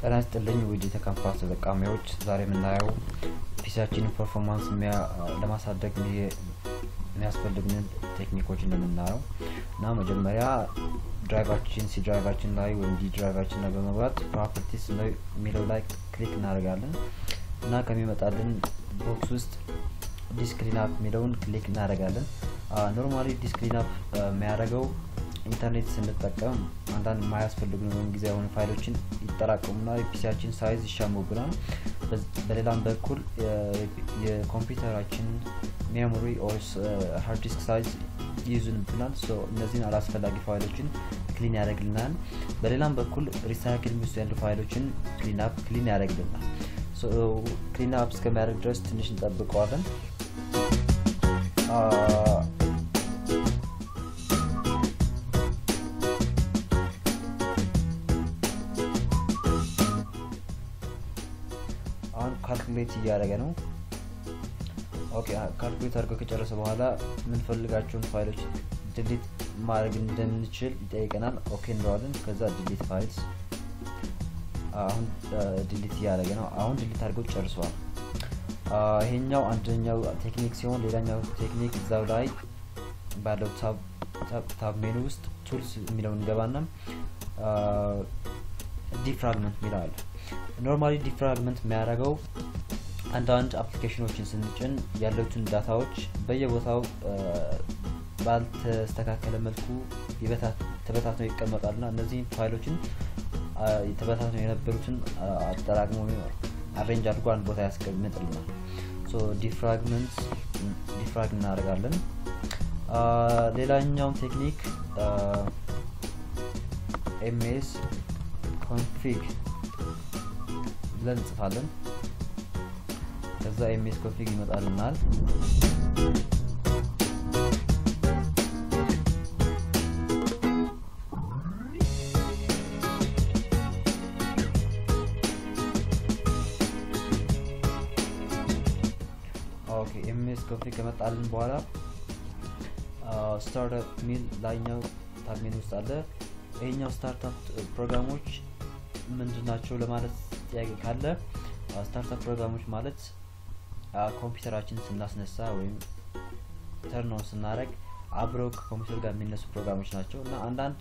ጤና ይስጥልኝ ውድ የተካምፓስ ተጠቃሚዎች፣ ዛሬ የምናየው PC ያችንን performance ለማሳደግ የሚያስፈልጉንን ቴክኒኮች እንደምናየው እና መጀመሪያ drive ኣችን C drive ኣችን ላይ ወይም D drive ኣችን ላይ በመግባት properties የሚለው ላይ click እናደርጋለን እና ከሚመጣልን box ውስጥ disk cleanup የሚለውን click እናደርጋለን። Normally disk cleanup የሚያደርገው ኢንተርኔት ስንጠቀም አንዳንድ የማያስፈልጉን ወይም ጊዜ የሆኑ ፋይሎችን ይጠራቀሙና የ PC ያችን size ይሻሙብናል። በሌላም በኩል የኮምፒውተራችን memory or hard disk size ይይዙንብናል። እነዚህን አላስፈላጊ ፋይሎችን clean ያደርግልናል። በሌላም በኩል recycle ውስጥ ያሉ ፋይሎችን clean up clean ያደርግልናል። Clean up እስከሚያደርግ ድረስ ትንሽ እንጠብቀዋለን። አሁን calculate እያደረገ ነው። Okay, calculate አድርጎ ከጨረሰ በኋላ የምንፈልጋቸውን ፋይሎች delete ማድረግ እንደምንችል ይጠይቀናል። Okay እንለዋለን። ከዛ delete files፣ አሁን delete እያደረገ ነው። አሁን delete አድርጎ ጨርሷል። ይሄኛው አንደኛው ቴክኒክ ሲሆን ሌላኛው ቴክኒክ እዛው ላይ ባለው tab menu ውስጥ tools የሚለውን እንገባና defragment የሚለው አለ። Normally defragment የሚያደርገው አንዳንድ application ኖችን ስንጭን ያሉትን data ዎች በየቦታው ባልተስተካከለ መልኩ ተበታትነው ይቀመጣሉና እነዚህን ፋይሎችን ተበታትነው የነበሩትን አጠራቅሞ arrange አድርጎ አንድ ቦታ ያስቀምጥልናል። So defragment defrag እናደርጋለን። ሌላኛው ቴክኒክ MS config ብለን እንጽፋለን። ከዛ MS config ይመጣልናል። Okay, MS config ከመጣልን በኋላ startup ሚል ላይኛው tab menu ውስጥ አለ። ይሄኛው startup ፕሮግራሞች ምንድን ናቸው ለማለት ጥያቄ ካለ፣ startup ፕሮግራሞች ማለት ኮምፒውተራችን ስናስነሳ ወይም turn on ስናደርግ አብረው ከኮምፒውተር ጋር የሚነሱ ፕሮግራሞች ናቸው እና አንዳንድ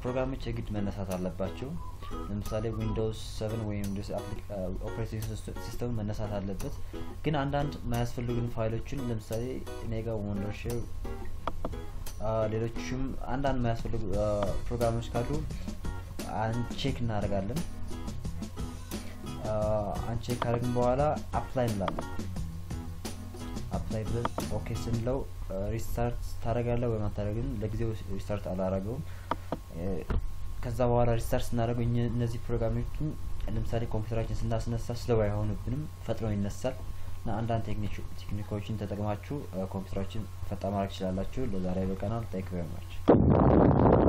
ፕሮግራሞች የግድ መነሳት አለባቸው። ለምሳሌ Windows 7 ወይም Windows operating system መነሳት አለበት። ግን አንዳንድ የማያስፈልጉን ፋይሎችን ለምሳሌ እኔ ጋር Wondershare፣ ሌሎችም አንዳንድ የማያስፈልጉ ፕሮግራሞች ካሉ uncheck እናደርጋለን። Uncheck ካደረግን በኋላ apply እንላለን። Apply ብለን okay ስንለው restart ታደርጋለህ ወይም አታደርግም። ለጊዜው restart አላደረገውም። ከዛ በኋላ restart ስናደርገው እነዚህ ፕሮግራሞችን ለምሳሌ ኮምፒውተራችን ስናስነሳ slow አይሆንብንም፣ ፈጥኖ ይነሳል እና አንዳንድ ቴክኒኮችን ተጠቅማችሁ ኮምፒውተራችን ፈጣን ማድረግ ትችላላችሁ። ለዛሬ ይበቃናል። Thank you very much.